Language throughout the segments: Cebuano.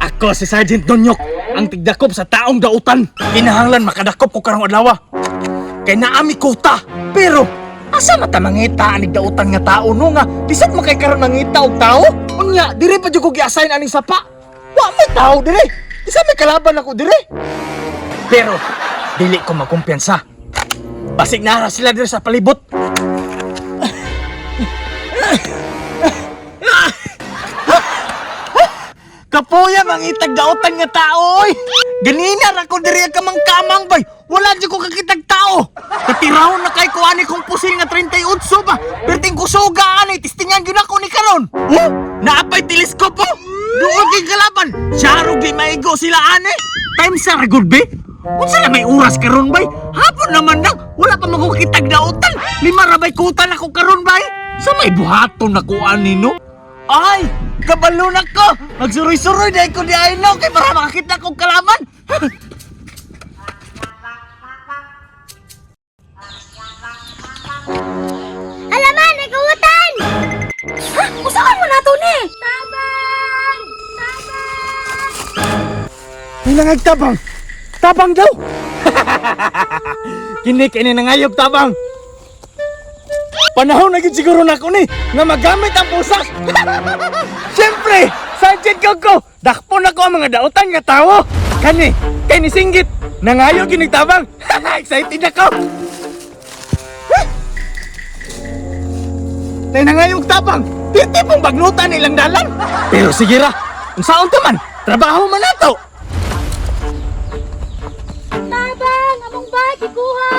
Ako si Sergeant Donyok, ang tigdakop sa taong dautan. Kinahanglan makadakop ko karong adlaw. Kay naami kuta. Pero asa mata mangita anig dautan nga tao no nga bisag makay karon mangita og tao? Unya, dire pa jud ko gi-assign aning sapa. Wa may tao dire. Isa may kalaban ako dire. Pero dili ko magkumpiyansa. Basig nara sila dire sa palibot. Kapoya mangitag dautan nga tao oy. Ganina ra ko diri ang kamang-kamang bay. Wala jud ko kakitag tao. Katirahon na kay ko ani kong pusil nga 38 ba. Perting kusuga ani tistingan gyud ako ni karon. Oh, naapay teleskop oh. Duol kay kalaban. Syaro gi maigo sila ani. Time sa ra gud be. Unsa na may oras karon bay? Hapon naman nang wala pa magkukitag dautan. Lima ra bay kutan ako karon bay. Sa may buhaton nako ani no? Ay! Kabalo na ko! Magsuroy-suroy dahil ko di ay no kay para makakita kong kalaban! Alaman, nagawatan! Ha? Usahan mo na to ni! Tabang! Tabang! May nangagtabang! Tabang daw! Kini kini nangayog tabang! Panahon na gyud siguro nako ni nga magamit ang pusas. Siyempre, Sergeant Gogo, dakpon ako ang mga dautan nga tawo. Kani, kay ni Singgit, nangayo gyud nig tabang. Excited ako. Tay nangayog tabang. Titi pong bagnutan nilang dalan. Pero sige ra, unsaon ta man, trabaho man nato. Tabang! Among bag, ikuha!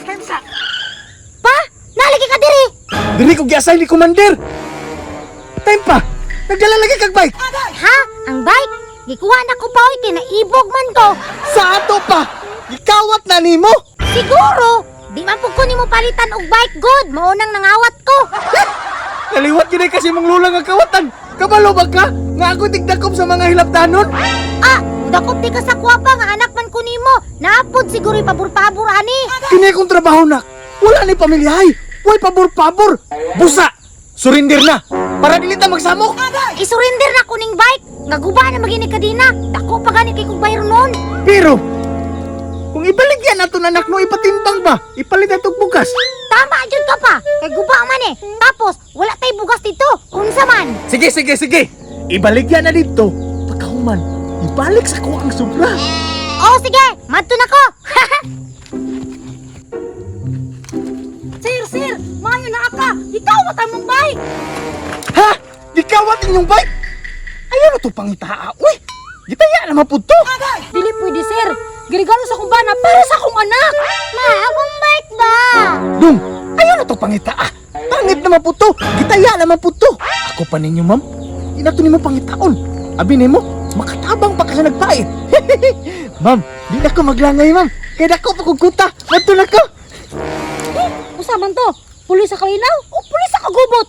Tensa. Pa! Nalagi ka diri! Diri ko giassign ni Commander. Time pa. Nagdala lagi kag bike. Ha? Ang bike? Gikuha na ko pa oy, kay naibog man ko. Sa ato pa. Gikawat na nimo. Siguro! Di man pud ko nimo palitan og bike good, mao nang nangawat ko. Naliwat gyud ay kasi mong lulang ang kawatan. Kabalo ba ka? Nga ako tigdakop sa mga hilabtanon. Ah, dakop di ka sa kuwapa nga anak man ko nimo. Naapod siguro pabor-pabor ani. Kini akong trabaho na. Wala ni pamilyahay. Way pabor-pabor. Busa. Surrender na. Para dili ta magsamok. Isurrender na ko ning bike. Nga guba na maginig kadina. Dako pa gani kay kog bayro nun. Pero kung ibaligyan nato na anak no ipatimbang ba? Ipalit atong bugas. Tama jud ka pa. Kay guba man eh. Tapos wala tay bugas dito. Unsa man? Sige, sige, sige. Ibaligyan na dito. Pagkahuman, ibalik sa ko ang sobra. Oh sige, madto na ko. Sir, sir, maayo na ka. Ikaw mong bike. Ha? Gikawat inyong bike? Ayaw na to pangitaa, uy! Gitaya naman po to! Dili pwede sir. Girigalo sa akong bana para sa akong anak. Ma, akong bike ba? Dong, ayaw na to pangitaa! Pangit naman po to! Gitaya naman po to! Ako pa ninyo, ma'am. Di na to nimo pangitaon. Abi nimo, makatabang pa ka sa nagpait. Ma'am, di na ko maglangay, ma'am. Kaya dako pa kong kuta. Madto na ko. Usa man to? Pulis sa kalinaw o pulis sa kagubot?